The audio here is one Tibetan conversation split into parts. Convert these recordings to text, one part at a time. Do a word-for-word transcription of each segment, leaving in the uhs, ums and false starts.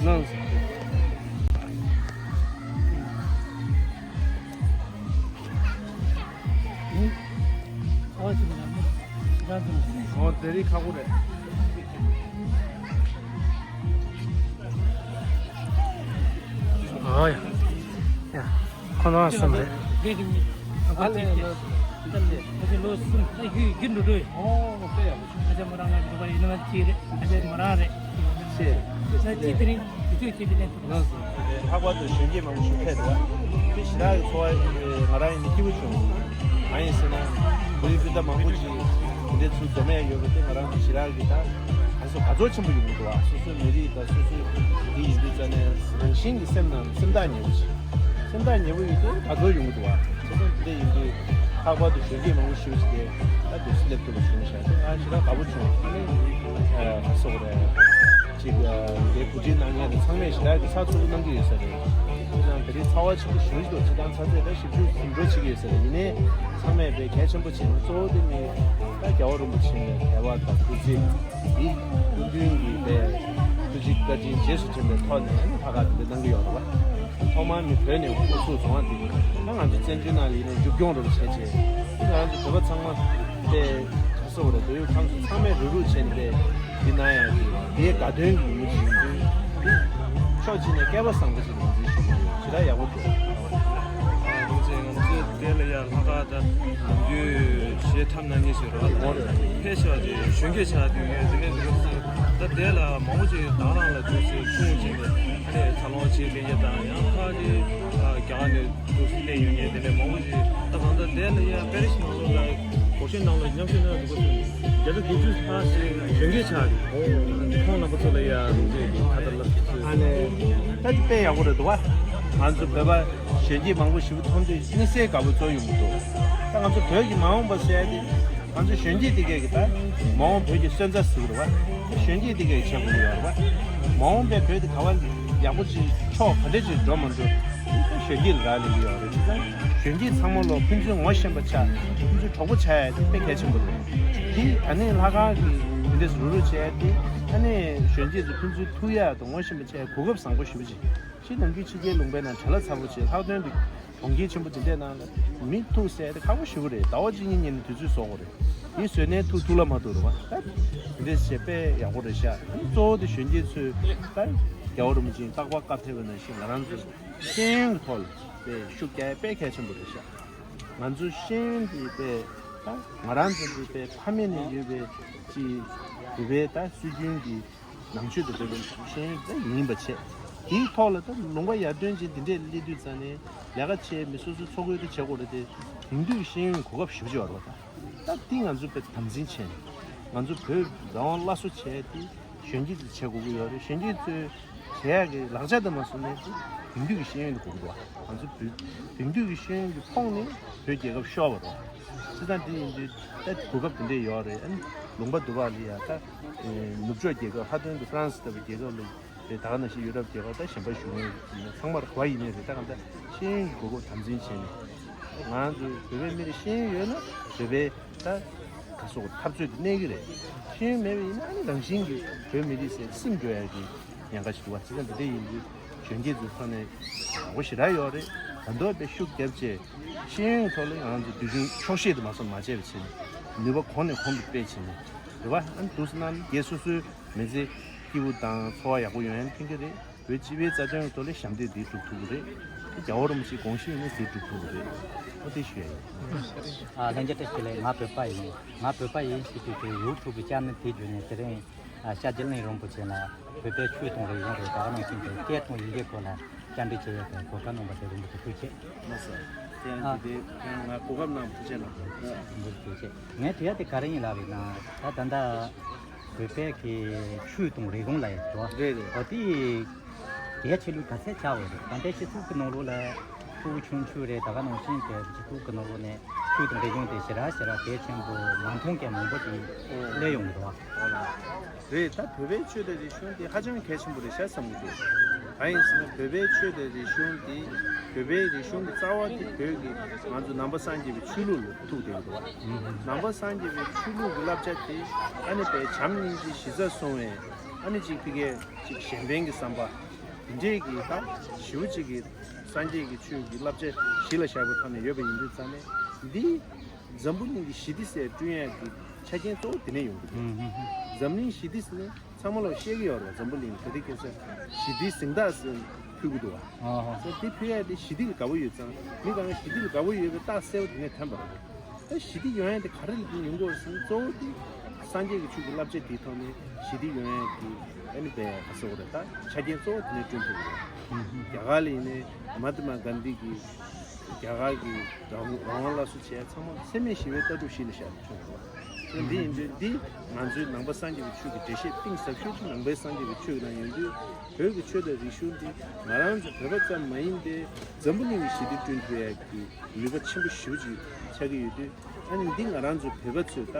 གནང་སོང་། ཨོ་དེ་རིགས་ཁག་པོ་རེད། ཨོ་ཡ། ཡ། ཁོ་ན་གསུམ་རེད། ཨ་ལེ་ལོ། ཨ་ཅེ་ལོ་གསུམ་ཨ་ཡུ་ཡུ་འགྲོ་འགྲོ་ཡོད། ཨོ་དཔེ་ཡག་པོ་བྱུང་། ཨ་ཅེ་མོ་རང་ང་འགྲོ་བ་ཡིན་ན་ཅི་རེད། ཨ་ཅེ་མོ་རང་རེད། ཤེས། ཨ་ཅེ་དེ་རིང་དུས་ཚོད་ཅིག་ལེན་ཐུབ། ལྷག་པར་དུ་གཞོན་སྐྱེས་མང་པོ་ཞིག་ཕེབས་འདུག་དེ་ཞེ་དྲག་གི་ཚོར་བ་ང་རང་ཡིན་ན་སྐྱིད་པོ་བྱུང་། གང་ཡིན་ཟེར་ན་བོད་ཡིག་སྤུན་ཟླ་མང་པོ་ཅིག་དེ་འདྲའི་ཚུར་འཛོམས་ཡས་ཡོད་པ་དེ་ང་རང་ཚོ་ཞེ་དྲག་གི་ད་ག་ཚོད་དགའ་ཚོར་ཆེན་པོ་ཡོང་གི་འདུག་སོ་སོའི་མི་རིགས་དང་སོ་སོའི་དེ་ཡིན་དུས་ཙང་ནས་རང་བཞིན་གྱི་སེམས་ནང་སེམས་ཐག་ཉེ་པོ་ཅིག་སེམས་ཐག་ཉེ་པོ་ཡོད་དུས་དགའ་ཚོར་ཡོང་གི་འདུག་བ། བྱས་ཙང་དེ་འདྲ་ཡིན་དུས་ལྷག་པར་དུ་གཞོན་སྐྱེས་མང་པོ་ཞིག་ཅིག་དེ་ད་དུས་སུ་སླེབས་ཐུབ་པ་བྱུང་ཤག་དེ་ང་ཞེ་དྲག་དགའ་པོ་བྱུང་། ཨ་ནི་ཨ་ག་སོགས་རེད་ཅིག་དེ་གོ་སྒྲིག་གནང་མཁན་དེ་ཚང་མས་ཞེ་དྲག་གི་ཚགས་ཚུད་པོ་གནང་གི་ཡོད་ས་རེད། བྱས་ཙང་དེ་རིང་ཚ་བ་ཆེན་པོ་ཞེ་པོ་ཅིག་འདུག་སྤྱིར་བཏང་ཚ་ཚད་ད་བཞི་བཅུ་ཟིན་འགྲོ་བྱེད་ཀྱི་ཡོད་ས་རེད། ཡིན་ནའི་ཚང་མས་དཔེ་གལ་ཆེན་པོ་བྱས་ནས་གཙོ་བོ་དེ་ནི་ད་རྒྱལ་བ་རིན་པོ་ཆེ་ནས་དད་པ་དང་གུས་བརྩི། འདི་སྐུ་མདུན་གྱི་པའི་ཐུགས་རྗེ་བཀའ་དྲིན་རྗེས་སུ་དྲན་པའི་ཐོག་ནས་ཨ་ནི་ལྷག་དཀར་འདི་འདྲ་གནང་གི་ཡོད་རེད་བ། ཐོག་མར་ནི་བོད་ནས་དབུ་ཚུགས་བཟུང་བ་འདི་ད་ང་ཚོ་བཙན་བྱོལ་ནང་ལ་ཡིན་ན་མཇུག་སྐྱོང་རེད་བ་བྱས་བྱས། ང་ཚོ་བོད་པ་ཚང་མ་པའི་ག་སོགས་རེད། བོད་ཡུལ་ཁམས་སུ་ཚང་མས་རུག་རུག་བྱས་ནས་པའི་འདི་གནང་ཡག་གི་འདིའི་དགའ་སྟོན་གྱི་ཉིན་མོ་ཅིག་ཡིན་དུས་འདི་ཕྱོགས་གཅིག་ནས་སྐལ་བ་བཟང་པོ་ཞིག་ཡིན་ཚུལ་ཞུ་གི་ཡོད། ཞེ་དྲག་ཡག་པོ་འདུག་ཨ་ནི་ང་ཚོས་དེ་ལ་ཡང་ལྷག་དཀར་དང་ནམ་རྒྱུན་གཞས་འཁྲབ་གནང་མཁན་ཞིག་རེད་བ། ཕལ་ཆེ་བ་ཅིག་གཞོན་སྐྱེས་ཆགས་བསྡད་ཡོད། དེ་ནས་འདུག་ཟེར་ད་དེ་ལ་མང་པོ་ཅིག་དང་རང་ལ་འདུག་ཟེར་ཆུང་ཅིག་ནས་ཨ་ནི་འཚར་ལོངས་བྱེད་སླེབས་མཁན་དང་ཡང་ཁ་ཅིག་རྒྱ་གར་ནས་འདུག་སླེབས་ཡོང་མཁན་དེ་ནས་མང་པོ་ཅིག་ད་གང་ལྟར་དེ་ལ་ཡང་པེ་རི་སི་ནང་ལོགས་ལ་སྒོར་གཞས་ནང་ལ་མཉམ་ཞུགས་གནང་འདུག་གོ་ཚོད་བརྒྱ་ཆ་བདུན་ཅུ་ལྷག་ཅིག་གཞོན་སྐྱེས་ཆགས་རེད། ཁོང་རྣམ་པ་ཚོ་ལ་ཡང་རུང་བརྩེ་གི་ཁ་ཏ་ལབ་ཀྱི་ཚོད། ཨ་ནི་ད་དེ་དཔེ་ཡག་པོ་རེད་འདུག་བ། ང་ཚོ་བོད་པ་གཞོན་སྐྱེས་མང་པོ་ཞིག་མཐོང་དུས་དམིགས་བསལ་དགའ་པོ་ཚོར་ཡོང་གི་འདུག་ད་ང་ཚོ་བོད་ཀྱི་མ་འོངས་པ་ཟེར་ཡ་དེ་ང་ཚོ་གཞོན་སྐྱེས་དེ་གས་ཀྱི་ད་མ་འོངས་བོད་ཀྱི་སོན་རྩ་ཟེར་གི་རེད་བ། གཞོན་སྐྱེས་དེ་གས་ཀྱི་བྱེད་དགོས་ཀྱི་ཡོད་རེད་བ། མ་འོངས་པའི་བོད་དེ་ག་བ་ཡག་པོ་ཅིག་ཕྱོགས་ག་འདྲ་ཅིག་འགྲོ་མ་འགྲོ་དེ་གཞོན་སྐྱེས་ལ་རག་ལས་ཀྱི་ཡོད་རེད། བྱས་ཙང་གཞོན་སྐྱེས་ཚང་མ་ལོ་ཕན་ཚུན་ངོ་ཤེས་པ་ཆགས་ཕན་ཚུན་གྲོགས་པོ་ཆགས་ཡ་དེ་དཔེ་གལ་ཆེན་པོ་རེད། དེ་ཨ་ནེ་ལྷ་ཁང་གི་དེ་འདྲས་རུ་རུ་བྱས་ཏེ་ཨ་ནེ་གཞོན་སྐྱེས་ཚོ་ཕན་ཚུན་ཐུག་ཡ་དང་ངོ་ཤེས་པ་བྱས་གོ་སྐབས་བཟང་པོ་ཞེ་པོ་ཅིག་ཕྱི་ནང་ཁུལ་ཕྱི་རྒྱལ་ལུང་པའི་ནང་བྲེལ་བ་ཚ་པོ་བྱས། ལྷག་དོན་དུ་གྲོང་ཁྱེར་ཆེན་པོ་དེ་འདྲའི་ནང་ལ་མི་ཐུག་ཟེར་དེ་ཁག་པོ་ཞེ་པོ་རེད། ཟླ་བ་གཅིག་གཉིས་གཉིས་ནས་དུས་ཚོད་བཟོ་དགོས་རེད། དེ་བཟོས་ནས་ཐུག་ཐུག་ལ་མ་ཐུག་རེད་བ། ད་དེ་འདྲས་བྱས་དཔེ་ཡག་པོ་རེད་ཤག་གཙོ་བོ་དེ་གཞོན་སྐྱེས་ཚོས་ད་རྒྱལ་བ་རིན་པོ་ཆེའི་རྟག་པར་བཀའ་ཕེབས་པ་ནང་བཞིན་ང་རང་ཚོ་ཤེས་ཡོན་གྱི་ཐོག་ལ་དཔེ་ཤུགས་རྒྱག་ཡ་དཔེ་གལ་ཆེན་པོ་རེད་ཤག་ང་ཚོ་ཤེས་ཡོན་དེ་དཔེ་ད་ང་རང་ཚོ་དེ་དཔེ་ཕ་མེས་ནས་ཡོད་པའི་ཅིག་བོད་པའི་ད་སྲོལ་རྒྱུན་གྱི་ནང་ཆོས་དང་འབྲེལ་བའི་ཤེས་ཡོན་དེ་ཡིན་པ་བྱས། དེའི་ཐོག་ལ་ད་ལུང་པ་ཡར་ཐོན་ཅིག་འདི་འདྲས་སླེབས་དུས་ཙང་ནས་ལས་ཀ་བྱས་མི་སོ་སོའི་འཚོ་གོས་དེ་བྱེད་དགོས་རེད་དེ། དེང་དུས་ཤེས་ཡོན་གོ་སྐབས་ཞེ་པོ་ཅིག་ཡོད་རེད་བ། ད་ད་དེ་ང་ཚོ་དཔེ་དམ་འཛིན་བྱས་ནས་ང་ཚོ་བོད་རང་དབང་སླར་གསོ་བྱས་ཏེ་གཞོན་སྐྱེས་ཚོས་བྱེད་དགོས་ཀྱི་ཡོད་རེད། གཞོན་སྐྱེས་ཚོས་བྱེད་ཡག་གི་ལག་ཆ་དེ་མ་བཟུང་ནས་དེང་དུས་ཀྱི་ཤེས་ཡོན་དེ་དགོས་ཀྱི་འདུག་ང་ཚོ་བོད་དེང་དུས་ཀྱི་ཤེས་ཡོན་གྱི་ཕོངས་ནས་བོད་རྒྱལ་ཁབ་ཤོར་བ་རེད། བྱས་ཙང་དེ་ཡིན་དུས་ད་གོ་སྐབས་དེ་འདྲས་ཡོད་རེད། ཨ་ནི་ལུང་པ་དུ་བ་ལ་ཡ་ད་ནུབ་ཕྱོགས་རྒྱལ་ཁབ་ལྷག་དོན་དུ་ཧྥ་རན་སི་ལྟ་བུའི་རྒྱལ་ཁབ་ལ་རེད། ད་ག་ནང་བཞིན་ཡུ་རོབ་རྒྱལ་ཁབ་ད་གཞན་པ་བཞུགས་མཁན་ཡིན་ན་ཚང་མར་ག་བ་ཡིན་ནའི་རེད། ད་ག་ད་ཤེས་ཡོན་གྱི་གོ་སྐབས་དམ་འཛིན་བྱས་ནས་ང་ཚོ་བོད་པའི་མི་རིགས་ཤེས་ཡོན་ཡོད་ན་བོད་པའི་ད་ག་སོགས་འཐབ་རྩོད་དེ་གནས་ཀྱི་རེད། ཤེས་ཡོན་མེད་པ་ཡིན་ན་ཨ་ནི་རང་བཞིན་གྱིས་བོད་མི་རིགས་ཟེར་སིམ་འགྲོ་ཡ་གི་ཉེན་ཁ་ཞིག་འདུག་བ། བྱས་ཙང་འདི་འདྲ་ཡིན་དུས་གཞོན་སྐྱེས་ཚོའི་ཐོག་ནས་དགའ་པོ་ཞེ་དྲག་ཡོད་རེད། ད་དུང་དཔེ་ཤུགས་རྒྱབ་བྱས་ཤེས་ཡོན་ཐོག་ལ་ང་ཚོ་དུས་རྒྱུན་ཆོག་ཤེས་དེ་མ་སོང་མ་བྱས་པ་བྱས་ནས་ནུས་པ་གོང་ནས་གོང་དུ་སྤེལ་བྱས་ནས་རེད་བ། ཨ་ནི་འདུག་སེ་གནང་ན་རྒན་སོ་སོའི་མི་ཚེ་སྐྱིད་པོ་དང་འཚོ་བ་ཡག་པོ་ཡོང་ཡ་ཕན་གྱི་རེད། བོད་སྤྱི་པའི་རྩ་དོན་གྱི་ཐོག་ལ་ཞབས་འདེགས་འདི་སྒྲུབ་ཐུབ་ཀྱི་རེད། རྒྱལ་བ་རིན་པོ་ཆེའི་དགོངས་གཞི་ཡིན་ན་འདི་སྒྲུབ་ཐུབ་ཀྱི་རེད། ཨོ་དེ་ཞུ་ཡ་ཡིན། ཨ་ལྷན་རྒྱས་བཀྲ་ཤིས་བདེ་ལེགས། ང་བོད་པ་ཡིན། ང་བོད་པ་ཡིན་ཞེས་དུས་དེ་ཡུ་ཊུབ་བྱས་ནས་དེ་བརྒྱུད་ནས་དེ་རིང་ཨ་ཤར་རྒྱུད་གླིང་རིན་པོ་ཆེ་ལ་བོད་པའི་ཆོས་དང་རིག་གཞུང་རེད། ད་ག་ནང་བཞིན་དུ་སྐད་དང་ཡི་གེའི་སྐོར་ལ་བཅར་འདྲི་བྱེད་ཡས་པའི་གོ་སྐབས་གནང་བ་དེ་རིན་པོ་ཆེ་ཐུགས་རྗེ་ཆེ། ལགས་སོ། དེ་ཡང་ཨ་དེ་དེ་ཡང་ང་གོ་སྐབས་གནང་བ་ཐུགས་རྗེ་གནང་། རིན་པོ་ཆེ་ཐུགས་རྗེ་ཆེ། ངའི་དྲི་བ་དེ་ག་རེ་ཡིན་ལབ་ཡིན་ན་ད་ད་ལྟ་བོད་པའི་གི་ཆོས་དང་རིག་གཞུང་ལ་ཡོད་དོ། རེད་རེད། འོ་དེ་གལ་ཆེ་ལུགས་ག་ཚད་ཆགས་ཡོད་རེད། ད་ལྟའི་སྤྱི་ཚོགས་ཀྱི་ནང་ལོགས་ལ་ཕྲུ་གུ་ཆུང་ཆུང་རེད། ད་ག་ནང་བཞིན་གྱི་སྤྱི་ཚོགས་ཀྱི་ནང་ལོགས་ནས་ཆོས་དང་རིག་གཞུང་དེ་ཞེ་དྲག་ཞེ་དྲག་གལ་ཆེན་པོ་མ་མཐོང་མཁན་མང་པོ་ཞིག་སླེབས་ཡོང་གི་འདུག་བ། རེད། ད་བོད་པའི་ཆོས་དང་རིག་གཞུང་དེ་ཧ་ཅང་གལ་ཆེན་པོ་རེད་ཤག་བསམ་གྱི་འདུག་གང་ཡིན་ཟེར་ན་བོད་པའི་ཆོས་དང་རིག་གཞུང་དེ་བོད་པའི་རིག་གཞུང་གི་རྩ་བ་དེ་བོད་ཀྱི་ང་ཚོ་ནང་པ་སངས་རྒྱས་པའི་ཆོས་ལུགས་ལ་ཐུག་བསྡད་ཡོད་འདུག་བ། ནང་པ་སངས་རྒྱས་པའི་ཆོས་ལུགས་ཀྱི་བསླབ་བྱ་དེ་ཨ་ནི་བོད་བྱམས་སྙིང་རྗེ་གཞི་རྩར་བཟུང་བའི་ཨ་ནི་ཅིག་ཕ་གིའི་ཅིག་གཞན་ཕན་གྱི་བསམ་པ། དེ་འདྲས་ཀྱི་ད་ཞེ་པོ་ཅིག་གི་སངས་རྒྱས་ཀྱི་ཆོས་ཀྱི་བསླབ་བྱ་གཞི་ལ་བཞག་པའི་ཐོག་ནས་ཡོད་པ་ཡིན་དུས་ཙང་ནས། འདི་འཛམ་བུ་གླིང་གི་ཞི་བདེ་ཟེར་བསྐྲུན་ཡས་ཀྱི་ཆ་རྐྱེན་གཙོ་བོ་དེ་ནས་ཡོང་གི་འདུག། ཨུ་ཧུ་ཧུ། འཛམ་གླིང་ཞི་བདེ་ཟེར་ནས་ཚང་མ་ལོག་བཤད་ཀྱི་ཡོད་རེད། འཛམ་བུ་གླིང་ག་དེ་ཁེ་ས་ཞི་བདེའི་གཟེངས་རྟགས་ཟེར་ཕུལ་གྱི་འདུག་བ། ཨ་ཧ། ད་དེ་ཕུལ་ཡས་དེ་ཞི་བདེ་ལ་དགའ་པོ་ཡོད་ཙང་། མི་གང་ག་ཞི་བདེ་ལ་དགའ་པོ་ཡོད་པའི་རྟགས་གསལ་པོ་དེ་ནས་ཐོན་པ་རེད། ད་ཞི་བདེ་ཡོང་ཡས་དེ་ག་རེ་ལ་ཡོང་གི་ཡོད་ཟེར་ན། གཙོ་བོ་དེ་སངས་རྒྱས་ཀྱི་ཆོས་ཀྱི་བསླབ་བྱ་དེའི་ཐོག་ནས་ཞི་བདེ་ཡོང་ཡས་ཀྱི་ཨ་ནི་པའི་ག་ཟེར་དགོས་རེད། ད་ཆ་རྐྱེན་གཙོ་བོ་དེ་ནས་བསྐྲུན་ཐུབ་ཀྱི་རེད། ཨུ་ཧུ། རྒྱ་གར་ལ་ཡིན་ནའི་མ་ཧཱ་ཏ་མ་གྷན་དྷི་གིས་རྒྱ་གར་གྱི་རང་རང་དབང་སླར་གསོ་བྱས་ཚང་མ་འཚེ་མེད་ཞི་བའི་ལྟ་གྲུབ་གཞི་ལ་བཞག་ནས་བྱུང་བ་རེད། འདི་ཡིན་དུས་འདི་ང་ཚོའི་ནང་པ་སངས་རྒྱས་པའི་ཆོས་ཀྱི་འགྲེལ་བཤད་གཏིང་ཟབ་ཤོས་དེ་ནང་པའི་སངས་རྒྱས་པའི་ཆོས་ཀྱི་ནང་ཡོད་དུས། བོད་ཀྱི་ཆོས་དང་རིག་གཞུང་འདི་ང་རང་ཚོ་བོད་པ་ཙམ་མ་ཡིན་ཏེ་འཛམ་བུ་གླིང་གི་ཞི་བདེ་བསྐྲུན་ཐུབ་ཡས་ཀྱི་ནུས་པ་ཆེན་པོ་ཞེ་པོ་ཅིག་ཆགས་ཀྱི་ཡོད་དུས། ཨ་ནི་འདི་ང་རང་ཚོ་བོད་པ་ཚོས་ད་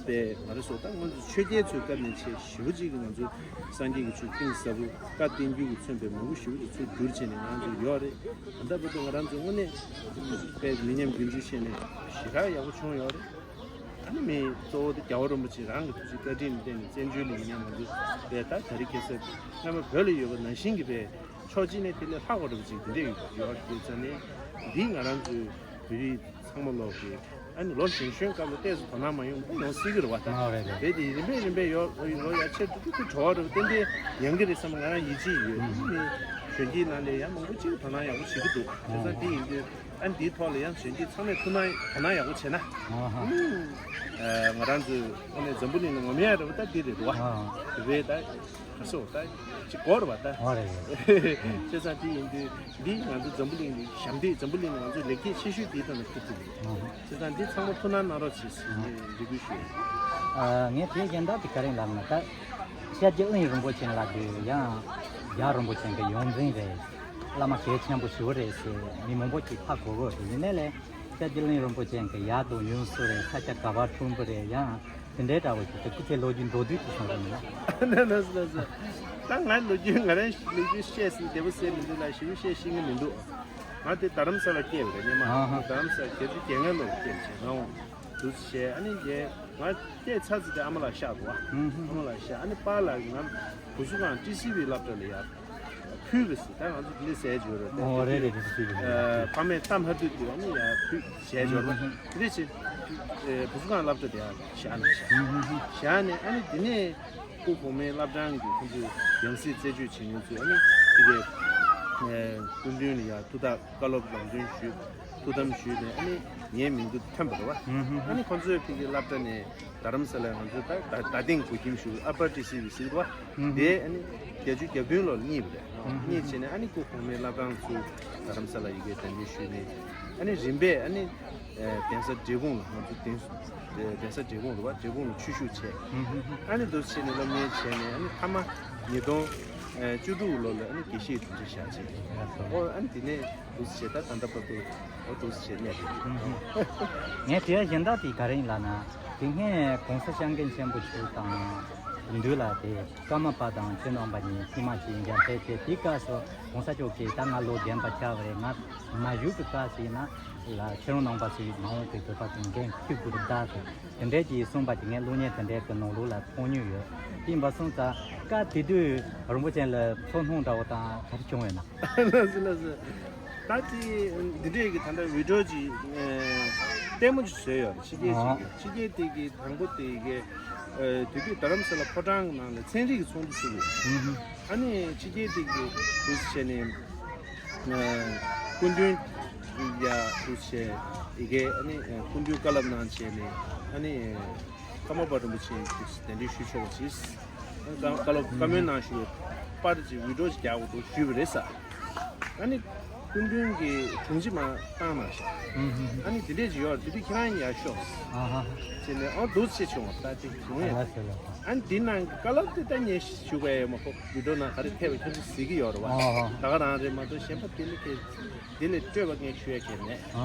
དཔེ་ང་རང་ཚོ་ད་ང་ཚོ་ཆོས་རྒྱལ་ཚོའི་སྐབས་ནས་བྱས་ཞེ་པོ་ཅིག་གི་ང་ཚོ་སངས་རྒྱས་ཀྱི་ཆོས་གཏིང་ཟབ་པོ་བཀའ་བསྟན་འགྱུར་གྱིས་མཚོན་པའི་མང་པོ་ཞེ་པོ་ཅིག་ཚུར་བསྒྱུར་བྱས་ནས་ང་ཚོ་ཡོད་རེད། ད་ལྟ་བར་དུ་ང་རང་ཚོ་དངོས་གནས་དཔེ་མི་ཉམས་རྒྱུན་འཛིན་བྱས་ནས་ཞེ་དྲག་ཡག་པོ་བྱུང་ཡོད་རེད། ཨ་ནི་མི་གཙོ་བོ་དེ་རྒྱལ་བ་རིན་པོ་ཆེ་རང་གི་ཐུགས་རྗེ་བཀའ་དྲིན་ལ་བརྟེན་ནས་བཙན་བྱོལ་ལ་ཡིན་ན་ང་ཚོ་དཔེ་ད་ད་རེས་ཁ་སང་སྔ་མ་བོད་ལ་ཡོད་པ་ནང་བཞིན་གྱི་དཔེ་ཕྱོགས་གཅིག་ནས་དེ་ལས་ལྷག་པ་འདྲ་པོ་ཅིག་དེ་འདྲས་ཡོད་ཡོད་རེད། དེ་ཙང་ནས་འདི་ང་རང་ཚོའི་བོད་རིགས་ཚང་མ་ལོག་གི་ཨ་ནི་ལོ་གཞོན་གཞོན་སྐབས་ལ་ཏོག་ཙམ་དོ་སྣང་མ་ཡོང་ན་ཡོང་སྲིད་ཀྱི་རེད་བ། ད་ཨ་རེད་རེད། རེད་དེ་རིམ་པས་རིམ་པས་ཡོ་ལོ་ཡར་ཆེར་འགྲོ་དུས་ཀྱི་བྲོ་བ་རེད་བ། ཏན་ཏན་ཡོང་གི་རེད་བསམ་ང་རང་ཡིད་ཆེས་ཡོད། ཨ་ནི་གཞོན་སྐྱེས་ནང་ནས་ཡང་མང་པོ་ཅིག་དོ་སྣང་ཡག་པོ་བྱེད་ཀྱི་འདུག། དེ་ཙང་འདི་ཡིན་དུས། ཨ་ནི་འདིའི་ཐོག་ལ་ཡང་གཞོན་སྐྱེས་ཚང་མས་ཐུགས་སྣང་དོ་སྣང་ཡག་པོ་བྱས་ན། ཨ་ཧ། ཨ་ང་རང་ཚོའི་དངོས་གནས་འཛམ་བུ་གླིང་ལ་ངོམ་ཡག་རེད་བ། ད་འདི་རེད་བ། ཨ་ཧ། དེ་བས་ད་ག་སོ་ད་ཅིག་གོ་རེད་བ་ད། ཨ་རེད་རེད། བྱས་ཙང་འདི་ཡིན་དུས་འདི་ང་ཚོ་འཛམ་བུ་གླིང་ལ་ཞབས་འདེགས། འཛམ་བུ་གླིང་ལ་ང་ཚོ་ལེགས་སྐྱེས་ཆེ་ཤོས་འདིའི་ཐོག་ནས་ཕུལ་ཐུབ་ཡོད། ཨ་ཧ། བྱས་ཙང་འདི་ཚང་མ་ཐུགས་སྣང་གནང་རོགས་བྱེད་ཟེར་ངས་རེ་སྐུལ་ཞུ་ཡོད། ཨ་ངས་དེ་གཞན་དག་དེ་ག་རེ་ལབ་ན། ད་སྐྱབས་རྗེ་དབོན་རིན་པོ་ཆེ་ལབ་དུས་ཡང་རྒྱལ་བ་རིན་པོ་ཆེ་གི་ཡོངས་འཛིན་རེད། བླ་མ་གལ་ཆེན་པོ་ཞིག་རེད་ཟེར་མི་མང་པོ་ཞིག་ཧ་གོ་གི་ཡོད་རེད། ཡིན་ནའི་ལས་སྐྱབས་རྗེ་གླིང་རིན་པོ་ཆེ་གི་ཡག་དང་ཡོན་སུ་རེད། ས་སྐྱ་ག་པར་ཁྲོམ་བུ་རེད། ཡང་དེ་འདྲའི་འདྲ་བོ་ཞིག་ཏུ་སྐུ་ཚེ་ལོ་རྒྱུས་མདོར་བསྡུས་ཀྱིས་གསུངས་རོགས་གནང་། ན་ན་ན་ན། ད་ང་ལོ་རྒྱུས་ང་རང་ལོ་རྒྱུས་བཤད་ཟིན་བདེ་པོ་ཟེར་མི་འདུག་ལ། ཞེ་པོ་བཤད་ཤེས་ཀྱི་མི་འདུག། ང་དེ་རྡ་རམ་ས་ལ་སྐྱེས་པ་རེད། སྔོན་མ་ཨ་ཧ། རྡ་རམ་ས་ལ་བརྒྱད་ཅུ་གྱ་ལྔ་ལོར་སྐྱེས་བྱས་ང་འོང་དུ་བྱས། ཨ་ནི་རྗེས་ང་སྐྱེས་ཚར་ཚེ་དེ་ཨ་མ་ལགས་ཤག་འདུག་བ། ཨ་མ་ལགས་ཤག། ཨ་ནི་པཱ་ལགས་ང་བུ་གཞུག་སྒང་ཊི་སི་ཝི་སློབ་གྲྭ་ལ་ཡར་ཕུལ་བས་སུ། ད་ང་ཚོ་དེ་འདྲ་ཟེར་འབྱོར་རེད། ཨོ་རེད་རེད། ཊི་སི་ཝི་ལ་ཡར་ཕུལ། ཕ་མས་གཏམ་ཧ་ཏུ་དུ་ཨ་ནི་ཡར་ཕུལ་ཟེར་འབྱོར་བ། དེ་འདྲ་བྱས་བུ་གཞུག་སྒང་སློབ་གྲྭ་དེ་ཡར་བཞག་ན་བཞག་ནས། ཨ་ནི་དེ་ནས་སྐུ་གོང་མའི་བླ་བྲང་གི་ཁོང་ཚོས་ཡང་སྲིད་རྩད་གཅོད་བྱེད་མཁན་ཚོས་ཨ་ནི་དེ་གའི་སྐུ་མདུན་ལ་ཡར་ཐུགས་ཐག་བཀའ་སློབ་ལམ་སྟོན་ཞུས། ཐུགས་དམ་ཞུས་ནས་ཨ་ནི་ངའི་མིང་དུ་ཐོན་པ་རེད་བ། ཨ་ནི་ཁོང་ཚོས་ཕ་གིའི་སློབ་གྲྭ་ནས་རྡ་རམ་ས་ལ་ང་ཚོ་ད་ད་ད་ཐེངས་གོ་ཁྱིམ་ཞུ་ཨ་པར་ཊི་སི་ཝི་ཟེར་བ་དེ་ཨ་ནི་བརྒྱད་ཅུ་གྱ་བདུན་ལོར་རྙེད་པ་རེད། རྙེད་བྱས་ནས་ཨ་ནི་སྐུ་གོང་མའི་བླ་བྲང་ཚུར་རྡ་རམ་ས་ལ་ཡི་གེ་གདན་འདྲེན་ཞུས་ནས། ཨ་ནི་རིམ་པས་ཨ་ནི་གདན་ས་འབྲས་སྤུངས་ལ་ང་ཚོ་གདན་གདན་ས་འབྲས་སྤུངས་རེད་བ། འབྲས་སྤུངས་ལ་ཆོས་ཞུགས་བྱས། ཨ་ནི་འདུག་བྱས་ནས་སློབ་གཉེར་བྱས་ནས་ཨ་ནི་མཐའ་མ་ཉིས་སྟོང་བཅུ་དྲུག་ལོ་ལ་ཨ་ནི་དགེ་བཤེས་དྲིན་ཅན་བཞག་བྱས། ཨོ་ཨ་ནི་དེ་ནས་འདུག་བྱས་ད་ད་ལྟ་བར་དུ་འོ་འདུག་བྱས་གནས་རེད། ངས་དྲི་བ་གཞན་དག་དེ་ག་རེ་ཡིན་ལབ་ན། དེ་སྔའི་གོང་ས་སྐྱབས་མགོན་ཆེན་པོ་མཆོག་དང་མདུན་ལ་དེ་ཀརྨ་པ་དང་སྤྱི་ནོར་གོང་མ་གཉིས་ཐེངས་མ་གཅིག་མཇལ་འཕྲད་བྱས། དེའི་སྐབས་སུ་གོང་ས་མཆོག་གིས་ད་ང་ལོ་རྒན་པ་ཆགས་པ་རེད། ང་མ་བཞུགས་པའི་སྐབས་སུ་ཡིན་ན་ལ་ཁྱེད་རང་ནང་པ་ཚོས་མ་འོངས་པའི་བོད་པ་ཚོ་འགན་འཁུར་དགོས་རེད་ད་ཟེར། དེ་འདྲས་ཀྱིས་གསུངས་པ་དེ་ངས་གློག་བརྙན་དེ་འདྲས་ཀྱི་ནང་ལོགས་ལ་མཐོང་མྱོང་ཡོད། དེ་ཡིན་པ་སོང་ཙང་སྐབས་དེ་དུས་རིན་པོ་ཆེ་ལ་ཚོར་སྣང་འདྲ་བོ་དང་ག་རེ་བྱུང་ཡོད་ན། ལགས་སོ་ལགས་སོ། ད་དེ་འདི་འདྲས་ཀྱི་ད་ལྟ་བི་ཌི་ཡོ་ཅིག་ལྟད་མོ་ཅིག་བཟོས་ཡོད་རེད། ཕྱི་རྒྱལ་ཅིག་གིས། ཕྱི་རྒྱལ་དེ་གི་དང་པོ་དེ་གི་དེ་དུས་རྡ་རམ་ས་ལ་ཕོ་བྲང་གི་ནང་ལ་ཚན་རིག་གི་ཚོགས་འདུ་ཚུགས་ཡོད། ཨ་ནི་ཕྱི་རྒྱལ་དེ་གི་དུས་བྱས་ནས། སྐུ་མདུན་ཡ་དུས་བྱས་ཡི་གེ་ཨ་ནི་སྐུ་མདུན་བཀའ་སློབ་གནང་བྱས་ནས་ཨ་ནི་ཀརྨ་པ་རིན་པོ་ཆེ་གདན་འདྲེན་ཞུ་ཆོག་ཅིག། བཀའ་སློབ་བཀའ་མོལ་གནང་ཞུ་བའི་པར་ཅིག་བི་ཌི་ཡོ་ཅིག་རྒྱག་དགོས་འདུག་ཞུས་པ་རེད་ཟེར། ཨ་ནི་སྐུ་མདུན་གྱིས་དྲུང་ཆེ་མར་བཏང་གནང་ཤག། ཨ་ནི་དེ་འདྲས་ཅིག་ཡོད་རེད། དེ་དུས་ཁྱེད་རང་ཡར་ཤོག་ཟེར་ནས་ཨ་འདུག་སེ་བྱུང་བ། ད་དེ་བྱུང་ཡོད། ཨ་ནི་དེ་ནང་གི་བཀའ་སློབ་དེ་ད་ངས་ཞུ་གི་ཡོད་མ་གཏོགས་བི་ཌི་ཡོ་ནང་ག་རེ་ཐེབས་པ་ཁྱེད་ཚོ་གཟིགས་ཀྱི་ཡོད་རེད་བ། ད་ག་རང་རེད་མ་གཏོགས་གཞན་པ་དེ་ནི་ཁྱེད་དེ་ལས་སྤྲོས་པ་ངས་ཞུ་ཡ་གལ་མེད། ཨ་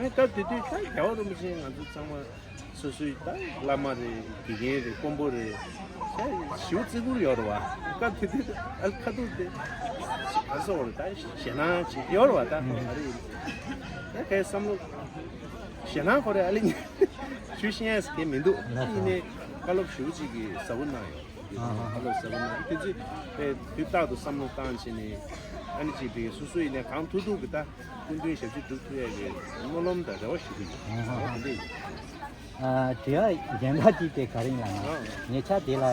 ནི་སྐབས་དེ་དུས་ད་རྒྱལ་བ་རིན་པོ་ཆེ་ང་ཚོ་ཚང་མ་སོ་སོའི་ད་བླ་མ་རེད། དགེ་རྒན་རེད། དཔོན་པོ་རེད། ད་ཞེ་པོ་བརྩི་བཀུར་ཡོད་རེད་བ། སྐབས་དེ་དུས་ཨ་ཁ་ཐུག་དེ་ག་སོག་རེད། ད་ཞེད་སྣང་ཅིག་ཡོད་རེད་བ། ད་ག་རེ་ཡིན། ད་གའི་བསམ་བློ་ཞེད་སྣང་ཁོ་རེ་ཨ་ལེ་ཞུ་ཤེས་ཡས་གའི་མི་འདུག། ཡིན་ནའི་བཀའ་སློབ་ཞེ་པོ་ཅིག་གི་ཟབ་པོ་གནང་ཡོད། ཡོད། ཨ་ཧ་ཧ། ཁ་ལོ་ཟེར་བ་ན་དེ་ཚོ་དུས་རྟག་ཏུ་བསམ་བློ་བཏང་བྱས་ནས། ཨ་ནི་ཅིག་བི་སོ་སོ་ཡིན་ནས་གང་ཐུབ་ཐུབ་ཀྱི་ད་སྐུ་མདུན་ཞབས་ཕྱི་སྒྲུབ་ཐུབ་ཡས་ཀྱི་སྨོན་ལམ་དང་རེ་བ་ཞུ་གི་ཡོད། ཨ་ཧ་ཧ། དེ་འདྲ་ཡིན། ཨ། དྲི་བ་གཞན་དག་ཅིག་དེ་ག་རེ་ཡིན་ལབ་ན། ཨ། ཉེ་ཆར་དེ་ལ་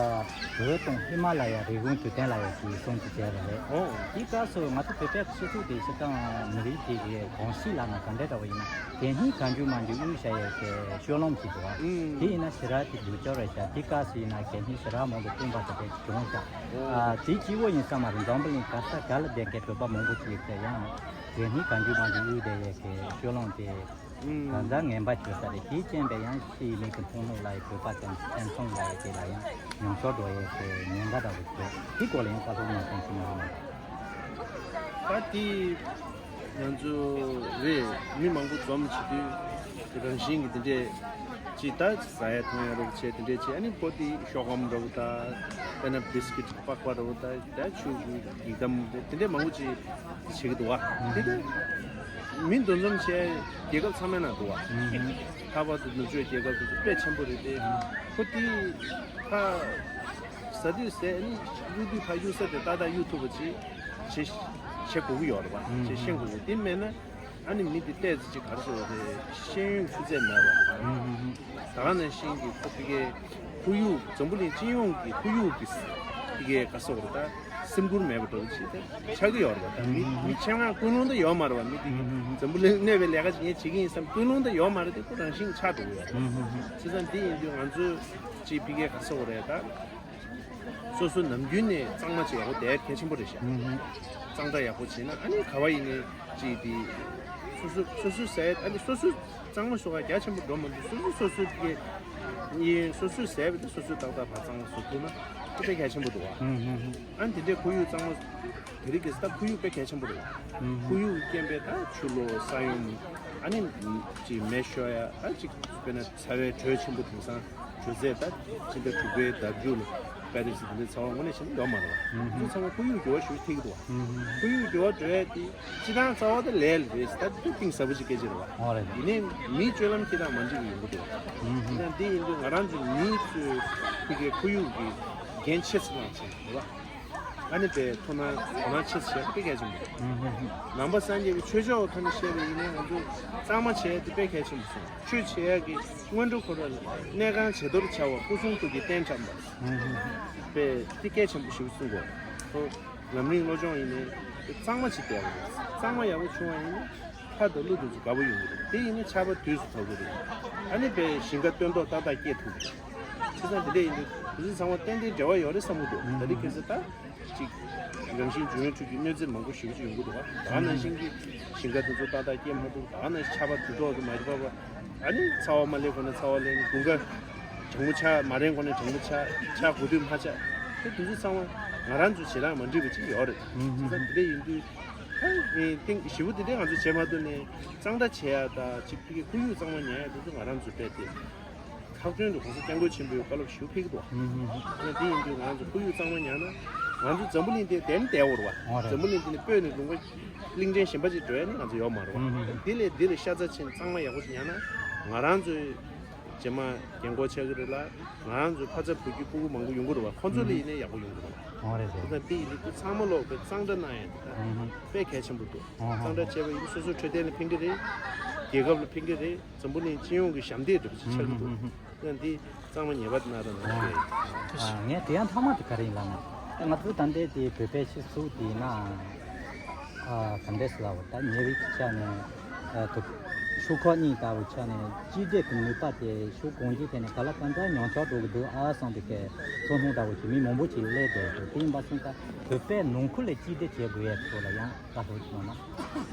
བོད་དང་ཧི་མ་ལ་ཡ་རི་ཀོན་དུས་སྟོན་ལབ་ཡ་ཅིག་གསུམ་དུ་བྱས་པ་རེད། ཨོ། དེའི་སྐབས་སུ་ང་ཚོ་བོད་པའི་སྤྱི་ཚོགས་དེ་སྤྱིར་བཏང་མི་རིགས་དེ་གི་གོམས་གཤིས་ལབ་ན་ག་འདྲ་འདྲ་བོ་ཡིན་ན། གད་སྙིགས་གང་བྱུང་མང་བྱུང་གཡུག་བཞག་ཡས་ཀྱི་སྤྱོད་ལམ་ཞིག་འདུག་བ། ཨུམ། དེ་ཡིན་ན་ཞེ་དྲག་དེ་སྡུག་ཅག་རེད་ཤག་དེ་སྐབས་སུ་ཡིན་ན་གད་སྙིགས་ཞེ་དྲག་མང་པོ་བཏོན་པ་ཟེར་དེ་བྱུང་ཤག་ཨོ། ཨ། དེ་གཅིག་པོ་ཡིན་ས་མ་རེད། འཛམ་བུ་གླིང་ག་ས་ག་ལ་བསྡད་མཁན་བོད་པ་མང་པོ་ཅིག་ཡོད་ཀྱང་གད་སྙིགས་གང་བྱུང་མང་བྱུང་གཡུག་བསྡད་ཡས་ཀྱི་སྤྱོད་ལམ་དེ་ཨུམ། གང་ལྟར་ངན་པ་བྱེད་ས་རེད། དེའི་རྐྱེན་པས་ཡང་ཕྱིའི་མི་གི་ཕུང་ལུགས་ལ་ཡི་བོད་པ་ཙམ་སེམས་ཚོང་ལ་ཡི་དེ་ལ་ཡང་ཉམས་ཆག་འགྲོ་ཡས་ཀྱི་ཉེན་ཁ་འདྲ་བོ་ཡོད། དེ་སྐོར་ལ་ཡང་བཀའ་སློབ་གནང་མཁན་ཅིག་མ་རེད་མ་རེད། ད་དེ་ང་ཚོ་རེད། མི་མང་པོ་འཛོམས་བྱེད་དུས་རང་བཞིན་གྱི་དེ་འདྲས་ཅིག་ད་ཟ་ཡ་འཐུང་ཡ་རོགས་བྱས་དེ་འདྲས་བྱས། ཨ་ནི་པོ་ཏི་ཤོག་སྒམ་རོགས་ད་དཔེར་ན་བིས་ཀིཊ་པགས་པ་རོགས་ད་ད་ཆུ་གི་དམ་དེ་འདྲས་མང་པོ་ཅིག་བྱེད་ཀྱི་འདུག་བ། དེ་ད་མི་འདུ་འཛོམས་བྱས་རྒྱལ་ཁབ་ཚང་མའི་ནང་འདུག་བ། ལྷག་པར་དུ་ནུབ་ཕྱོགས་རྒྱལ་ཁབ་དེ་ཚོ་དཔེ་ཆེན་པོ་རེད་དེ། པོ་ཏི་ད་ཟ་དུས་ཟས་ནི་གཡུག་དུས་ཕར་གཡུག་ས་དེ་ཏག་ཏག་གཡུག་ཐུབ་པ་ཅིག་བྱེད་བྱེད་དགོས་ཀྱི་ཡོད་རེད་བ། བྱེད་ཤེས་དགོས་ཀྱི། དེ་མེད་ན་ཨ་ནི་མི་དེ་ཏོག་ཙམ་ཅིག་ག་རེ་ཟེར་བ་རེད། ཤེས་ཡོན་ཆུ་ཚད་མེད་པ། ད་ག་ནང་བཞིན་གྱི་ཁོ་ཕ་གིའི་ཁོར་ཡུག་འཛམ་བུ་གླིང་སྤྱི་ཡོངས་ཀྱི་ཁོར་ཡུག་གི་ཕ་གིའི་ག་རེ་ཟེར་བ་རེད། ད་སེམས་ཁུར་མེད་པ་འདྲ་བོ་ཅིག་ད་ཆགས་ཀྱི་ཡོད་རེད་བ། ད་མི་མི་ཆེ་མང་ཀུན་སློང་ད་ཡོད་མ་རེད་བ། མི་དེ་འཛམ་བུ་གླིང་གནས་པའི་ལས་ཀ་ཅིག་ངས་བྱེད་ཀྱི་ཡིན་བསམ་ཀུན་སློང་ད་ཡོད་མ་རེད་དེ། ཁོ་རང་བཞིན་ཆགས་འགྲོ་གི་ཡོད་རེད། བྱས་ཙང་དེ་ཡིན་དུས་ང་ཚོས་ཅིག་ཕ་གིའི་ག་རེ་ཟེར་བ་རེད། ད་སོ་སོ་ནམ་རྒྱུན་ནས་གཙང་མ་བྱེད་ཡག་པོ་དེ་གལ་ཆེན་པོ་རེད་ཤག་གཙང་སྦྲ་ཡག་པོ་བྱས་ན་ཨ་ནི་ག་བ་ཡིན་ནའི་ཅིག་དེ་སོ་སོ་སོ་སོའི་ཟས། ཨ་ནི་སོ་སོ་གཙང་མ་བཟོ་ག་རྒྱ་ཆེན་པོ་འགྲོ་མ་འདུག་སོ་སོ་སོ་སོའི་གི་ཡིན། སོ་སོའི་ཟས་བས་ཏེ་སོ་སོས་ཏག་ཏག་ཕར་གཙང་མ་བཟོ་ཐུབ་ན་དེ་དཔེ་གལ་ཆེན་པོ་འདུག་བ། ཨ་ནི་དེ་འདྲའི་ཁོར་ཡུག་གཙང་མ་དེ་རིགས་ཀྱི་ད་ཁོར་ཡུག་དཔེ་གལ་ཆེན་པོ་རེད། ཁོར་ཡུག་གི་རྐྱེན་པས་ད་ཆུ་ལོག་ས་ཡོམ། ཨ་ནི་ཅིག་མེ་ཤོར་ཡ། ཨ་ཅིག་དཔེར་ན་ཚ་བའི་དྲོད་ཆེན་པོ། དེང་སང་དྲོད་ཚད་ད་ཕྱི་ཟླ་དྲུག་པའི་ཟླ་མཇུག་ལ་པེ་རི་སི་དེ་འདྲའི་ཚ་བ་དངོས་གནས་བྱས་ན་ཡོད་མ་རེད་བ། དེ་ཚང་མ་ཁོར་ཡུག་འགྱུར་བ་ཞིག་ཐེབས་ཀྱི་འདུག་བ། ཁོར་ཡུག་འགྱུར་བ་འགྲོ་ཡ་དེ་སྤྱིར་བཏང་རྩ་བ་དེ་ལས་ལས་ད་དེ་གཏིང་ཟབ་པོ་ཞིག་སྐད་ཆ་རེད་བ། ཨོ་རེད། ཡིན་ནའི་མིའི་སྤྱོད་ལམ་སྤྱིར་བཏང་མ་འགྲིག་པ་ཡོང་གི་འདུག་བ། ཡིན་ན་འདི་ཡིན་དུས་ང་རང་ཚོ་མིའི་ཚོས་ཕ་གིའི་ཁོར་ཡུག་གི་འགན་ཆེ་ཙམ་བླངས་བྱས་རེད་བ། ཨ་ནི་དཔེ་ཐུགས་སྣང་དོ་སྣང་ཆེ་ཙམ་བྱས་དཔེ་གལ་ཆེན་པོ་རེད། ནང་པ་སངས་རྒྱས་པའི་ཆོས་ཕྱོགས་ཐོག་ནས་བཤད་པ་ཡིན་ན་ང་ཚོ་གཙང་མ་བྱས་དེ་དཔེ་གལ་ཆེན་པོ་སོང་། ཆོས་བྱེད་ཡག་གི་སྔོན་འགྲོ་ཁོ་ར་ལ་གནས་ཁང་བྱེ་རྡོར་བྱ་བ་སྐུ་གསུང་ཐུགས་ཀྱི་རྟེན་བཀྲམ་པ། དཔེ་དེ་གལ་ཆེན་པོ་ཞིག་གསུང་དགོས། ཁོ་ལམ་རིམ་བློ་སྦྱོང་ཡིན་ནའི་དེ་གཙང་མ་བྱེད་དགོས། གཙང་མ་ཡག་པོ་བྱུང་བ་ཡིན་ན་ལྷ་དང་ཀླུ་དེ་ཚོ་དགའ་པོ་ཡོང་གི་རེད། དེ་ཡིན་ན་ཆར་པ་དུས་སུ་བབས་ཀྱི་རེད། ཨ་ནི་དཔེ་ཞིང་ཁ་སྟོན་ཐོག་ཏག་ཏག་སྐྱེ་ཐུབ་ཀྱི་རེད། བྱས་ཙང་དེ་འདྲ་ཡིན་དུས་དེ་ཚོ་ཚང་མ་ཏན་ཏན་འབྲེལ་བ་ཡོད་རེད་བསམ་གྱི་འདུག་ད་རེས་ཁ་སང་ད་ཅིག་རང་བཞིན་འབྱུང་བའི་ཁྲོད་ཀྱི་གནོད་འཚེ་མང་པོ་ཞེ་པོ་ཅིག་ཡོང་གི་འདུག་བ། ད་ག་ནང་བཞིན་གྱི་ཞིང་ཁ་དེ་ཚོ་ཏག་ཏག་སྐྱེ་མ་ཐུབ། ད་ག་ནང་བཞིན་ཆར་པ་དུས་ཐོག་ཏུ་མ་བབས་པ། ཨ་ནི་ཚ་བ་མ་ལེན་གོང་ནས་ཚ་བ་ལེན། དགུན་ཁ་གྲང་མོ་ཆགས། མ་རན་གོང་ནས་གྲང་མོ་ཆགས། ཆར་དགོས་དུས་མ་ཆགས། དེ་དེ་ཚོ་ཚང་མ་ང་རང་ཚོ་བྱེད་སྟངས་མ་འགྲིག་པ་ཅིག་ཡོད་རེད། བྱས་ཙང་དེ་འདྲ་ཡིན་དུས་ད་ཨེ་ཐེངས་ཞེ་པོ་དེ་འདྲ་ང་ཚོ་བྱེད་མ་ཐུབ་ནས་གཙང་སྦྲ་བྱེད་ཡ་ད་ཅིག་ཕ་གི་ཁོར་ཡུག་གཙང་མ་ཉར་ཡ་དེ་ཚོ་ང་རང་ཚོ་སྤྲད་དེ། ལྷག་དོན་དུ་༸གོང་ས་༸སྐྱབས་མགོན་ཆེན་པོས་བཀའ་སློབ་ཞུ་ཕེབས་ཀྱི་འདུག་བ། ཨ་ནི་དེ་ཡིན་དུས་ང་རང་ཚོ་ཁོར་ཡུག་གཙང་མ་ཉར་ན་ང་ཚོ་འཛམ་བུ་གླིང་འདི་བདེ་ནི་བདེ་བོ་རེད་བ། འཛམ་བུ་གླིང་འདི་ནས་སྤོས་ནས་ལུང་པ་གླིང་ཕྲན་གཞན་པ་ཅིག་འགྲོ་ཡ་ནི་ང་ཚོ་ཡོད་མ་རེད་བ། དེ་ལས་འདི་ལས་ཤ་ཚ་ཕྱིན་གཙང་མ་ཡག་པོ་ཅིག་ཉར་ན་ང་རང་ཚོའི་རྗེས་མ་རྒན་གོག་ཆགས་ཀྱི་རེད་ལ། ང་རང་ཚོའི་ཕ་ཚ་བུ་བརྒྱུད་སྤུ་གུ་མང་པོ་ཡོང་གི་རེད་བ། ཁོང་ཚོ་ལ་ཡིན་ནའི་ཡག་པོ་ཡོང་གི་རེད་བ། དེ་ལྟ་འདི་ཡིན་དུས་ཚང་མ་ལོག་པའི་གཙང་སྦྲ་གནང་ཡ་དེ་ད་དཔེ་གལ་ཆེན་པོ་འདུག་གཙང་སྦྲ་བྱས་པ་ཡིན་ན་སོ་སོའི་འཕྲོད་བསྟེན་ལ་ཕན་གྱི་རེད། རྒྱལ་ཁབ་ལ་ཕན་གྱི་རེད། འཛམ་བུ་གླིང་སྤྱི་ཡོངས་ཀྱི་ཞབས་འདེགས་འདྲ་པོ་ཅིག་ཆགས་ཀྱི་འདུག་ཡང་འདི་གཙང་མ་ཉེས་པ་གནང་རོགས་གནང་། ཨ། ངས་དྲི་བ་མཐའ་མ་དེ་ག་རེ་ཡིན་ལབ་ན། ང་ཚོ་ད་ལྟའི་དེ་བོད་པའི་སྤྱི་ཚོགས་དེ་ཡིན་ན། ཨ། ག་འདྲས་ལབ་དགོས། ད་ཉེ་རིགས་ཀྱི་ཆ་ནས། ཨ། དུ་ཤོག་ཁག་གཉིས་ལྟ་བུའི་ཆ་ནས་གཅིག་སྒྲིལ་གྱི་ནུས་པ་དེ་ཕྱོགས་གང་ཅིའི་ཐད་ནས་ག་ལ་གང་འཚམ་ཉམས་ཆག་འགྲོ་གི་འདུག་ཨ་བསམ་པའི་གི་ཚོར་སྣང་ལྟ་བུ་ཞིག་མི་མང་པོ་ཞིག་སླེབས་བསྡད་འདུག་དེ་ཡིན་པ་སོང་ཙང་བོད་པའི་ནང་ཁུལ་ལ་གཅིག་སྒྲིལ་བྱེད་དགོས་ཡས་ཐོག་ལ་ཡང་བཀའ་སློབ་ཅིག་གནང་ན།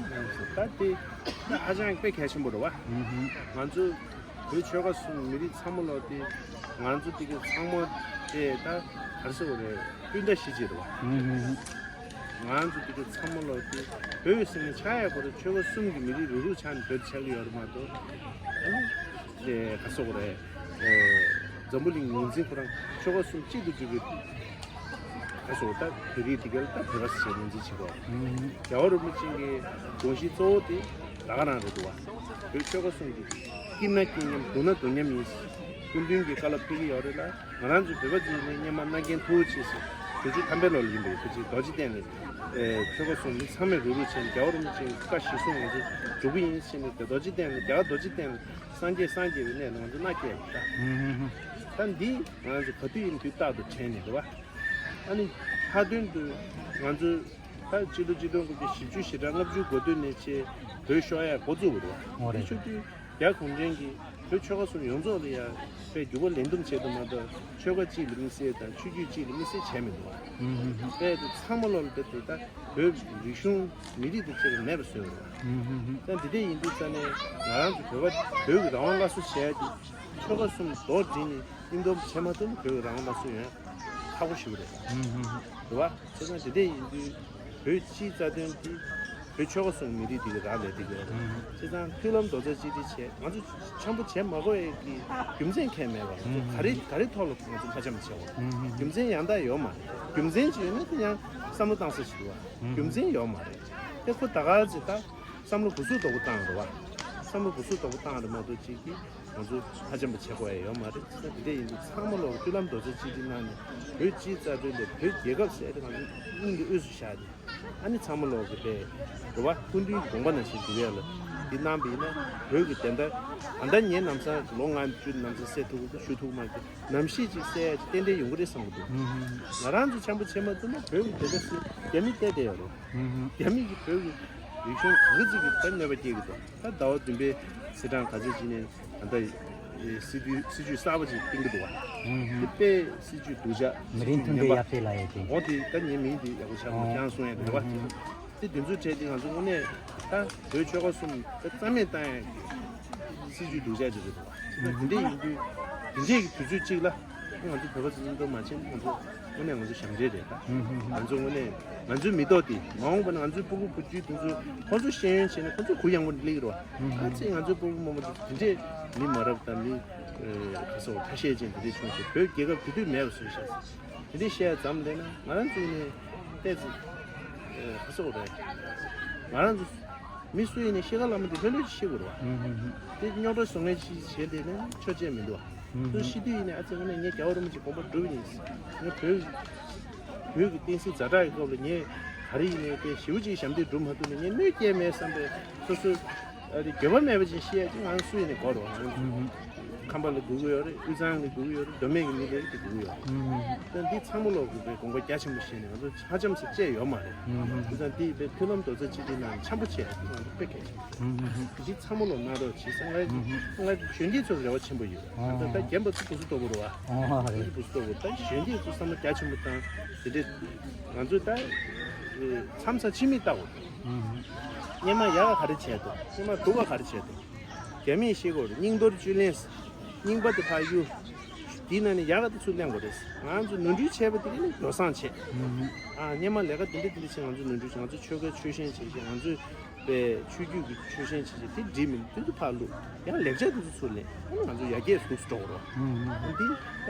ད་དེ་ད་ཧ་ཅང་དཔེ་གལ་ཆེན་པོ་རེད་བ། ང་ཚོ་བོད་ཆོལ་ཁ་གསུམ་མི་རིགས་ཚང་མ་ལོག་སྟེ་ང་ཚོ་དེ་ག་ཚང་མ་དེ་ད་ག་རེ་ཟེར་དགོས་རེད། སྤུན་ཟླ་གཞིས་བྱེས་རེད་བ། ང་ཚོ་དེ་ག་ཚང་མ་ལོག་སྟེ་བོད་ཟེར་མཁན་ཆགས་ཡག་གོ་རེད། ཆོལ་ཁ་གསུམ་གྱི་མི་རིགས་རུག་རུག་ཆགས་ནས་བོད་ཆགས་ཀྱི་ཡོད་རེད་མ་གཏོགས། ཨ་ནི་དེ་ག་རེ་ཟེར་དགོས་རེད། ཨེ། འཛམ་བུ་གླིང་ངོས་འཛིན་ཁོ་རང་ཆོལ་ཁ་གསུམ་གཅིག་ཏུ་གྱུར་པའི་ད་སོ་ད་བོད་རིགས་དེ་ག་ལ་ད་བོད་པ་ཟེར་ངོས་འཛིན་བྱེད་དགོས། རྒྱལ་བ་རིན་པོ་ཆེ་གི་དགོངས་གཞི་གཙོ་བོ་དེ་ད་ག་རང་རེད་འདུག་བ། བོད་ཆོལ་ཁ་གསུམ་གྱི་སྐྱིད་ན་སྐྱིད་མཉམ་སྡུག་ན་སྡུག་མཉམ་ཡིན། སྐུ་མདུན་གྱི་བཀའ་སློབ་ཕེབས་ཀྱི་ཡོད་རེད་ལ། ང་རང་ཚོ་བོད་པ་ཚོས་ནི་སྔོན་མ་མནའ་གན་ཐུགས་རྗེ་ཆེ་ཟེར། དུས་ཚོད་ཐམ་པའི་ལོ་ལ་ཡིན་པའི་དུས་ཚོད་རྡོ་རྗེ་གདན་ནས་ཆོལ་ཁ་གསུམ་མི་ཚང་མས་རུབ་རུབ་བྱས་ནས་རྒྱལ་བ་རིན་པོ་ཆེའི་བཀའ་གཞིར་བཟུང་ང་ཚོ་འགྲོ་གི་ཡིན་ཟེར་ནས། རྡོ་རྗེ་གདན་ལ་རྒྱལ་བ་རྡོ་རྗེ་གདན་ལ་སངས་རྒྱས་སངས་རྒྱས་པའི་གནས་ལ་ང་ཚོ་མནའ་བསྐྱལ་བ་ད། ད་འདི་ང་ཚོ་ག་དུས་ཡིན་དུས་རྟག་ཏུ་དྲན་ནས་རེད་བ། ཨ་ནི་མཐའ་དོན་དུ་ང་ཚོ་ད་སྤྱི་ལོ་ཆིག་སྟོང་དགུ་བརྒྱ་བཞི་བཅུ་ཞེ་གྲངས་ལྔ་བཅུ་འགོ་སྟོད་ནས་བྱས་བོད་ཤོར་ཡ་འགོ་བཙུགས་པ་རེད་བ། འོ་རེད། དེ་ཆུ་དུས་རྒྱ་གུང་ཁྲན་གྱིས་བོད་ཆོལ་ཁ་གསུམ་ཡོངས་རྫོགས་ལ་ཡ་དཔེ་འགྱུར་བ་ལེན་འདུམ་བྱས་འདུག་མ་གཏོགས། ཆོལ་ཁ་གཅིག་ལ་དམིགས་བསལ་དང་ཆོས་བརྒྱུད་གཅིག་ལ་དམིགས་བསལ་བྱས་མི་འདུག་བ། ཨུམ། དཔེ་དེ་ཚང་མ་ལོག་ལ་དེ་དེ་ད་བོད་རིག་གཞུང་མི་རིགས་དེ་ཚོ་མེད་པ་བཟོས་ཡོད་རེད་བ། ཨུམ། ད་འདི་འདྲ་ཡིན་དུས་ཙ་ནས་ང་རང་ཚོ་བོད་པ་བོད་ཀྱི་རང་དབང་སླར་གསོ་བྱས་ཏེ་ཆོལ་ཁ་གསུམ་རྡོག་བསྒྲིལ་ནས་སྙིང་སྟོབས་བྱས་མ་ཐུབ་ན་བོད་ཀྱི་རང་དབང་སླར་གསོ་ཡོང་ཡ་ཁག་པོ་ཞིག་རེད། ཨུམ། རེད་བ། བྱས་ཙང་དེ་འདྲ་ཡིན་དུས་བོད་སྤྱིའི་རྩ་དོན་དེ་བོད་ཆོལ་ཁ་གསུམ་མི་རིགས་དེ་གི་རང་ལས་དེ་གི་རེད། ཨུམ། བྱས་ཙང་མཐུན་ལམ་རྡོག་རྩ་གཅིག་སྒྲིལ་བྱས། ང་ཚོ་འཆམ་པོ་བྱེད་མ་དགོས་ཡས་ཀྱི་རྒྱུ་མཚན་གང་ཡང་མེད་པ། ང་ཚོ་ག་རེ་ག་རེ་ཐོག་ལ་ང་ཚོ་མཐའ་འཆམ་བྱེད་དགོས། ཨུམ། རྒྱུ་མཚན་ཡང་དག་ཡོད་མ་རེད། རྒྱུ་མཚན་ཅིག་ཡོད་ན་དེ་ཡང་བསམ་བློ་བཏང་ས་ཞིག་འདུག་བ། ཨུམ། རྒྱུ་མཚན་ཡོད་མ་རེད། དེ་ཁོ་ད་ག་ཚོད་ད་བསམ་བློ་འབུ་སུབ་རྡོག་པོ་བཏང་རེད་བ། བསམ་བློ་འབུ་སུབ་རྡོག་པོ་བཏང་རེད་མ་གཏོགས་ཅིག་གི་ང་ཚོ་ཧ་ཅང་པོ་བྱེད་དགོས་ཡ་ཡོད་མ་རེད། ད་དེ་འདྲ་ཡིན་དུས་ཚང་མ་ལོག་མཐུན་ལམ་རྡོག་རྩ་གཅིག་སྒྲིལ་གནང་ནས་བོད་སྤྱིའི་རྩ་དོན་དེ་བོད་རྒྱལ་ཁབ་ཟེར་ཡ་དེ་ང་ཚོ་སྙིང་གི་དབུས་སུ་བཞག་ནས། ཨ་ནི་ཚང་མ་ལོག་གི་དེ་རེད་བ། སྐུ་མདུན་གྱི་དགོངས་པ་ནང་བཞིན་འགྲུབ་ཡ་ལ་འདི་གནང་བ་ཡིན་ན། བོད་ཀྱི་བདེན་མཐའ་ད་ལྟ་ངས་ནམ་སང་ལོ་ལྔ་བཅུ་ནམ་སང་སེལ་ཐུབ་ཀྱི་འདུག་ཞུ་ཐུབ་ཀྱི་མ་རེད། ནམ་ཞིག་ཅིག་སེལ་ཡ་ཅིག་ཏན་ཏན་ཡོང་གི་རེད་བསམ་གྱི་འདུག་ང་རང་ཚོ་འཆམ་པོ་བྱེད་མ་ཐུབ་ན་བོད་ཀྱི་བདེན་མཐའ་སུ་རྒྱ་མི་བལྟས་བསྡད་ཡོད་རེད། རྒྱ་མི་གིས་བོད་ཀྱི་རིག་གཞུང་ག་གི་ཅིག་གིས་ད་གནོད་པ་སྐྱེལ་གྱི་འདུག་ད་ཟླ་བ་བདུན་པའི་ཚེས་གྲངས་ག་ཚོད་ཅིག་ནས་ད་ལྟ་སྲིད་དུས་སྲིད་ཇུས་གསར་པ་ཅིག་བཏིང་གི་འདུག་བ། དེ་དཔེ་སྲིད་ཇུས་སྡུག་ཅག་མི་རིགས་མཐུན་སྒྲིལ་ཡར་སྤེལ་ལ་ཡོད་ཅིང་། འོ་དེ་ད་ངའི་མིང་དེ་ཡག་པོ་ཆགས་མ་ཁྱང་གསུང་ཡ་དེ་རེད་བ། དེ་དེ་ཚོའི་གྲས་དེ་ང་ཚོ་དངོས་གནས་ད་བོད་ཆོལ་ཁ་གསུམ་ད་རྩ་མེད་བཏང་ཡ་གི་སྲིད་ཇུས་སྡུག་ཅག་ཅིག་རེད་འདུག་བ། དེ་འདྲ་ཡིན་དུས་དེ་འདྲའི་གི་དུས་ཚོད་ཅིག་ལ། ང་ཚོ་བོད་པ་ཚོ་མཉམ་དུ་མ་བྱེད། ང་ཚོ་དངོས་གནས་ང་ཚོ་ཞབས་འདྲེན་རེད་ད། ང་ཚོ་དངོས་གནས་ང་ཚོའི་མི་ཐོག་དེ་མ་འོངས་པ་ན་ང་ཚོའི་སྤུ་གུ་བུ་བརྒྱུད་དེ་ཚོ་ཁོ་ཚོ་ཤེས་ཡོན་བྱས་ནས་ཁོ་ཚོ་གུ་ཡངས་པོ་སླེབས་ཀྱི་རེད་བ། ཨ་ཙི་ང་ཚོའི་སྤུ་གུ་རྨོ་མོ་དེ་དེ་འདྲས་མི་མ་རབས་དང་མི་ཁ་སོགས་ཁ་ཤས་ཅན་དེ་འདྲས་བྱུང་ཞེས་བོད་རྒྱལ་ཁབ་དེ་དུས་མེད་པ་བཟོས་ཤག་དེ་འདྲས་བཤད་ཙམ་ལས་ན་ང་རང་ཚོ་ནས་ཏོག་ཙམ་ཁ་སོགས་རེད། ང་རང་ཚོ། མི་སུ་ཡིན་ནའི་ཤི་ཁ་ལ་མ་དེ་ལྷོད་ལྷོད་ཤི་དགོས་རེད་བ། དེ་རྙོག་དྲ་བཟོ་མཁན་ཞིག་བྱས་དེ་ནི་ཆོས་བྱེད་མི་འདུག་བ། སུ་ཤི་དུས་ཡིན་ནའི་ཨ་ཙི་ངོ་ནས་ངས་རྒྱལ་བ་རིན་པོ་ཆེ་དགོངས་པ་སྒྲུབ་ཡིན། ངས་བོད་བོད་ཀྱི་བསྟན་སྲིད་ཛ་དྲག་གི་སྐབས་ལ་ངས་ག་རེ་ཡིན་ནའི་དེ་ཞེ་པོ་ཅིག་ཞབས་འདེགས་སྒྲུབ་མ་ཐུབ་ནས་ངས་གནོད་སྐྱེལ་མེད་བསམ་པའི་སོ་སོའི་ཨ་རེ་འགྱོད་པ་མེད་པ་ཅིག་བཤད་ཡ་ཅིག་ང་སུ་ཡིན་ནའི་དགོས་རེད་བ། ང་ཚོ་ཁམས་པ་ལ་དགོས་ཀྱི་ཡོད་རེད། དབུས་གཙང་ལ་དགོས་ཀྱི་ཡོད་རེད། མདོ་སྨད་ཀྱི་མི་ལ་དེ་དགོས་ཀྱི་ཡོད་རེད། ད་འདི་ཚང་མ་ལོག་གི་དགོངས་པ་རྒྱ་ཆེན་པོ་བཞེས་ནས་ང་ཚོ་ཧ་ཅང་ས་བཅད་ཡོད་མ་རེད། ཨུམ། དེ་ཙང་དེ་དཔེ་མཐུན་ལམ་རྡོག་རྩ་གཅིག་སྒྲིལ་ནང་འཆམ་པོ་བྱས་ང་ཚོ་དཔེ་གལ་ཆེན་པོ་རེད། ཨུམ། འདི་ཚང་མ་ལོག་གནང་རོགས་བྱེད་ཟེར། ང་ང་གཞོན་སྐྱེས་ཚོར་རེ་བ་ཆེན་པོ་ཡོད། ང་ཚོ་ད་རྒན་པ་ཚོ་བུ་གུ་ལྟ་བུ་རེད་བ། ཨོ་རེད། བུ་གུ་ལྟ་བུ། ད་གཞོན་སྐྱེས་ཚོ་བསམ་བློ་རྒྱ་ཆེན་པོ་བཏང་དེ་འདྲས་ང་ཚོ་ད་མཚམས་མཚམས་ཕྱི་མིག་ལྟ་དགོས། ཨུམ། སྔོན་མ་ཡག་ག་རེ་བྱས་འདུག་སྔོན་མ་སྡུག་ག་ག་རེ་བྱས་འདུག་རྒྱ་མིས་ཤེས་དགོས་རེད། རྙིང་དོར་བཅུད་ལེན། རྙིང་པ་དེ་ཕར་གཡུག་དེའི་ནང་ནས་ཡག་ག་དེ་ཚུར་ལེན་དགོས་རེད། ང་ཚོ་ནོར་འཁྲུལ་བྱས་པ་དེ་ག་ནས་ཡོ་བསྲང་བྱས། ཨ་སྔོན་མ་ལས་ཀ་འདི་འདྲ་འདི་འདྲ་བྱས། ང་ཚོ་ནོར་འཁྲུལ་བྱས། ང་ཚོ་ཆོལ་ཁའི་ཆོལ་ཞེན་བྱས་བྱས། ང་ཚོས་པའི་ཆོས་བརྒྱུད་ཀྱི་ཆོལ་ཞེན་བྱས་བྱས། དེ་འགྲིག་མིན་དེ་ཚོ་ཕར་བླུགས། ཡང་ལེགས་ཆ་དེ་ཚོ་ཚུར་ལེན། ཨ་ནི་ང་ཚོ་ཡར་རྒྱས་སུ་འགྲོ་དགོས་རེད་བ། ཨ་འདི་ད་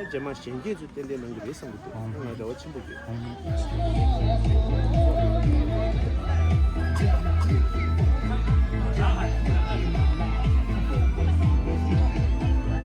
རྗེས་མ་གཞོན་སྐྱེས་ཚོས་ཏན་ཏན་གནང་གི་རེད་བསམ་གྱི་འདུག་ཨ་ང་རེ་བ་ཆེན་པོ་ཡོད།